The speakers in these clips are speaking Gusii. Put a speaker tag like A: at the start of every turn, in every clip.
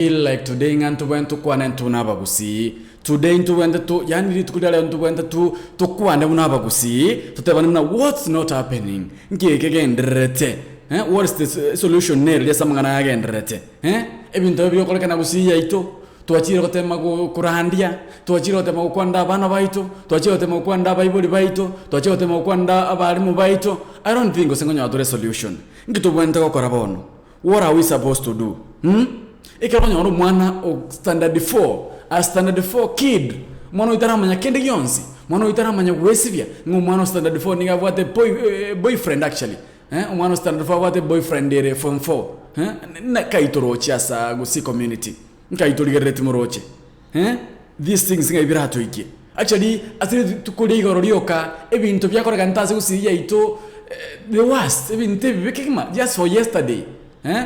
A: Feel like today ng'a ntobwenerete tokwane intwe buna abagusii, today ntobwenerete to yaani rituko ria rero ntobwenerete to tokwane buna abagusii, totebane buna what's not happening, nki eke kegendererete eh, what is the so solution nere ase amang'ana aya agendererete eh, ebinto ebi bigokorekana gusii yaito, twachire gotema go korandia, twachire gotema gokwanera abana baito, twachire gotema gokwanera abaibori baito, twachire gotema gokwanera abalimu baito, I don't think gose nkonyora tore esolution. Nki tobwenerete gokora bono? What are we supposed to do? Humm? Ekero okonyora omwana o standard four, a standard four kid, omwana oyio taramanya kende gionsi, omwana oyio taramanya gwesibia, ng'a omwana o standard four nigo abwate boy boyfriend actually, eh, omwana o standard four abwate boyfriend ere form four, eh, naki toroche asa gusii community, nkai torigerereti moroche, eh, these things ng'ai biratoikie. Actually ase rituko ria igoro rioka, ebinto biakorekanete ase gusii yaito the worst, ebinto ebibe kegima just for yesterday eh,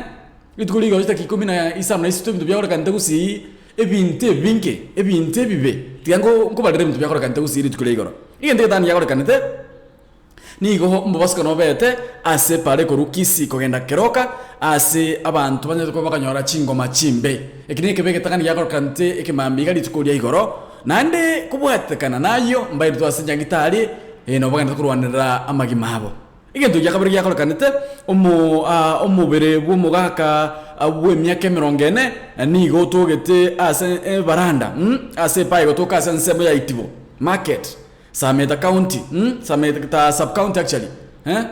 A: rituko ria igoro chidakika ikomi na isano na isato ebinto biakorekanete gusii, ebinto ebinge, ebinto ebibe, tiga nko nkobarere ebinto biakorekanete gusii rituko ria igoro. Egento egetang'ani giakorekanete. Nigo omobosokano obete ase epara ekorwa Kisii kogenda Keroka, ase abanto banyarete koba bakonyora chingoma chimbe. Eki nekebe egetang'ani giakorekanete ekemambia iga rituko ria igoro, naende kobwatekana nayio mbairwe ase nyagitari eh, nabo bagenderete korwanerera amagima abo. Egento gia kabere giakorekanete, omo omobere bw'omogaka bw'emiaka emerongo ene nigo otogete ase ebaranda ase epaa egotoka ase ensemo ya Itibo market. Sameta county mm Sameta sub county actually eh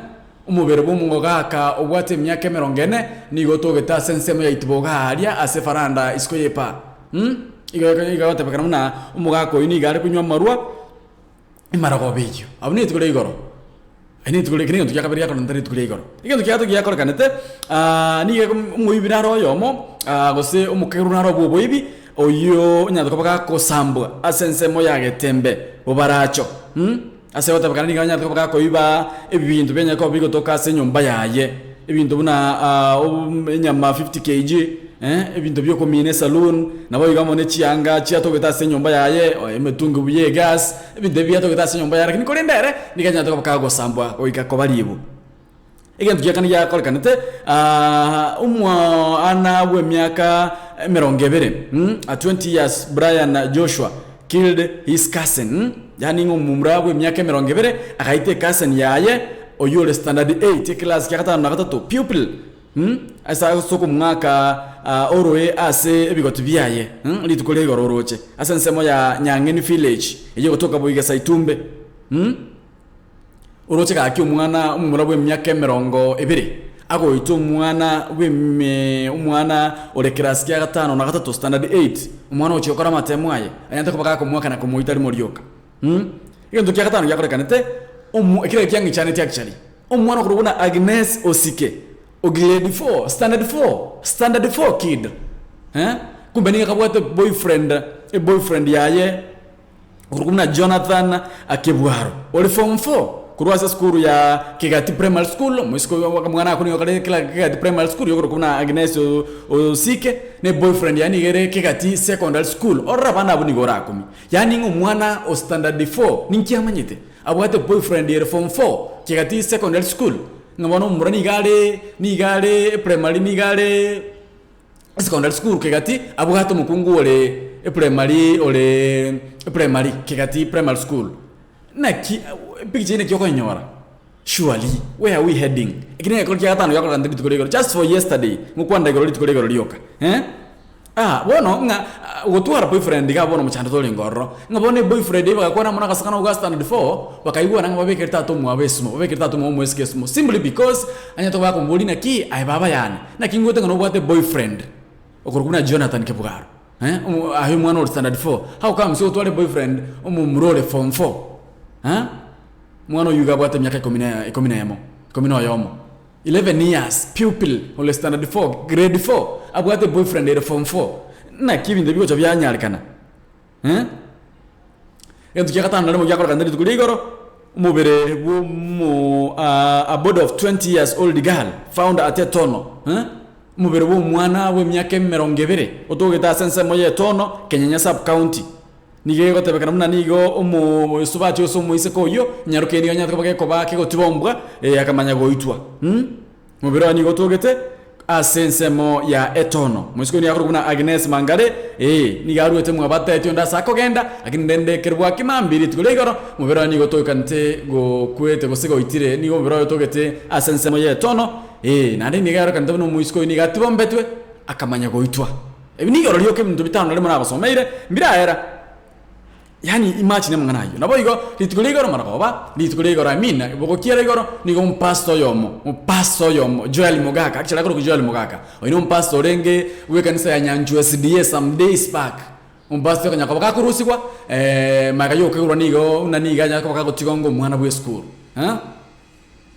A: omobere bwa omogaka obwate emiaka emerongo ene nigo otogete ase ensemo ya Itibogo aaria ase efaranda isiko ye epaa mm igo igo egotebekana buna omogaka oyio nigo are konywa amarwa emarogoba eyio. Abwo nerituko ria igoro. Eri nerituko ria eki negento gia kabere giakorekanete rituko ria igoro. Egento kia gatato giakorekanete nigo eko omoibi naro oyomo gose omokeru naro bwa oboibi, oyio onyarete koba gakosambwa ase ensemo ya getembe bobaracho mh, ase gotebekana nigo anyarete koba gakoiba ebinto bianyare koba bigotoka ase enyomba yaye, ebinto buna enyama 50 kg. Ebinto bi'okomina esaloon, naboigo amo ne chianga chiatogete ase enyomba yaye, emetungi buya y'egas, ebinto ebi biatogete ase enyomba yaye, lakini korende ere nigo anyarete koba kagosambwa goika koba ribu. Egento gia kane giakorekanete, omwana bw'emiaka emerongo ebere, a 20 years Brian Joshua killed his cousin, yaani ng'a omomura bw'emiaka emerongo ebere agaita ecousin yaye oyio ore standard eight, eclass kia gatano na gatato, pupil. Ase okomwaka oroe ase ebigoti biaye, rituko ria igoro oroche, ase ensemo ya Nyang'eni Village, eyio egotoka Boigesa Itumbe. Oroche gaki omwana omomura bw'emiaka emerongo ebere, agoita omwana bw'emee omwana ore class kia gatano na gatato, standard eight, omwana ochia gokora amatemo aye, anyarete koba gakomoaka na komoita rimo rioka. Egento kia gatano giakorekanete, omo ekero kiang'ichanetie actually. Omwana okorokwa buna Agnes Osike, o grade four, standard four, standard four kid eh, kumbe nigo akabwate boyfriend, eboyfriend yaye okorokwa buna Jonathan Akebwaro, ore form four korwa ase esukuru ya Kegati Primary School, omoiseke oyo omwana ako nigo kare kera Kegati Primary School yokorokwa buna Agnes Osike, na eboyfriend yaye nigo ere Kegati Secondary School, orore abana abwo nigo orakumie. Yaani ng'a omwana o standard four ninki amanyete? Abwate boyfriend ere form four kegati secondary school ng'a bono omomura nigo are nigo are eprimary nigo are secondary school kegati abwate omokungu ore eprimary ore eprimary kegati primary school. Naki epikicha eyio naki okoyenyora? Surely where are we heading? Eki negekoro kia gatano giakorekana rituko ria igoro just for yesterday ngokwanera igoro rituko ria igoro rioka eh. Ah, bono ng'a gotwara boyfriend iga bono omochando torenge ororo, ng'a bono eboyfriend eyio bagakwana amo na agasakana iga standard four, bakaigwana ng'a babekere tata omwabo esumo, babekere tata omwabo omoiseke esumo simply because anyarete koba akomoboria naki aye baba yane, naki ngoete ng'a nobwate boyfriend okorokwa buna Jonathan Kebwaro eh, omo aye omwana ore standard four, how comes otware boyfriend omomura ore form four eh, omwana oyio iga abwate emiaka ikomi na ikomi na emo, ikomi na oyomo. 11 years pupil ore standard four grade four abwate boyfriend ere form four naki ebinto bigocha bianyarekana eh? Egento kia gatano na rimo giakorekana rituko ria igoro omobere bwa omo a body of 20 years old girl found at etono eh? Omobere bwa omwana bwa emiaka emerongo ebere otogete ase ensemo ya etono kenyenya sub county. Nigo egotebekana buna nigo omosubachi gose omoiseke oyio nyaroke nigo anyarete koba gekoba kegotibombwa, eh, akamanya goitwa. Mh, omobere oye nigo otogete. Ase ensemo ya etono, moiseke oyio nigo akorokwa buna Agnes Mangare, ee, nigo aruete mwabatetie onde ase akogenda, lakini rende ekero bwakima mambia rituko ria igoro, omobere oye nigo otokanete gokwete gose goitire, nigo omobere oye otogete ase ensemo ya etono, ee, naende nigo arokanete buna omoiseke oyio nigo atibombetwe, akamanya goitwa. Ebi nigoro rioka ebinto bitano nario moragosomeire, mbiraera. Yaani imagine amang'ana ayio. Naboigo rituko ria igoro maragoba, rituko ria igoro I mean bogokiera igoro nigo omopastor oyomo, omopastor oyomo Joel Mogaka, actually akorokwa Joel Mogaka, oyio na omopastor orenge bw'ekanisa ya Nyanchwa SDA some days back. Omopastor okonya koba gakorusigwa magega ya okoigorwa nigo buna nigo anyare koba gagotigwa ng'a omwana bwa esukuru eh.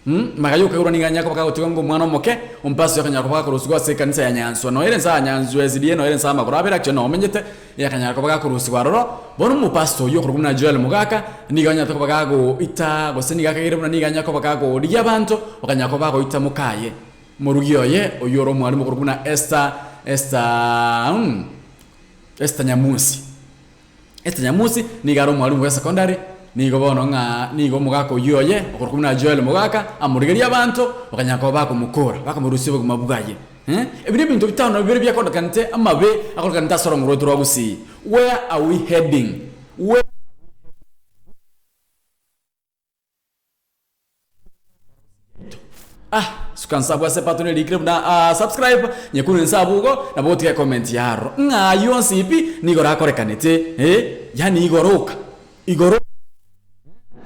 A: Magega y'okoigorwa nigo anyare koba kagotigwa ng'a omwana omoke, omopastor akanyara koba gakorusigwa ase ekanisa ya Nyanswa. Nonya ere ense ya Nyanswa SDA, nonya ere ense y'amagoro abere actually noo omenyete, eye akanyara koba gakorusigwa aroro. Bono omopastor oyio okorokwa buna Joel Mogaka, nigo anyarete koba gagoita gose nigo akageire buna nigo anyare koba gakorigia abanto, bakanyara koba bagoita mokaye, morugi oye, oyio ore omwalimu okorokwa buna Esther, Esther, Esther Nyamusi. Esther Nyamusi nigo are omwalimu bw'esekondari, nigo bono ng'a nigo omogaka oyio oye okorokwa buna Joel Mogaka amorigerie abanto bakanyara koba bakomokora, bakamorusia obogima bwaye. Eh, ebi nebinto bitano na bibere biakorekanete amabe akorekanete ase orongo rwaito rwa Gusii. Where are we heading? Where Ah, suka nsabu ase button erikire buna ah, subscribe nyekunu ensabu igo nabo otige comment yaro ng'a ayio onsi pi nigo rakorekanete eh, yaani igoroka igoro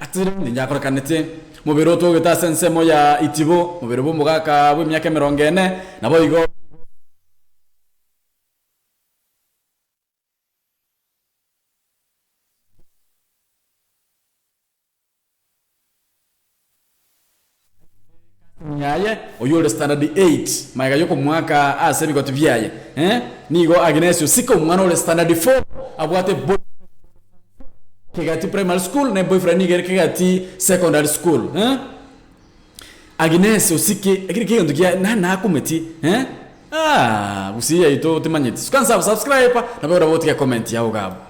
A: ase rende nyakorekanete mobere otogete ase ensemo ya itibo mobere bwa omogaka bwa emiaka emerongo ene nabo igo. Yaye, oyio ore standard 8 magega y'okomoaka ase ebigoti biaye, eh, nigo Agnes Osika omwana ore standard 4 abwate boyfriend Kegati primary school ne boyfriend nigo ere Kegati secondary school, eh. Agnes Osike ekero kegento kia na nakumeti, eh, aah gusii yaito timanyeti. Suka nsabu subscribe nabo ore gotiga comment yao iga abwo.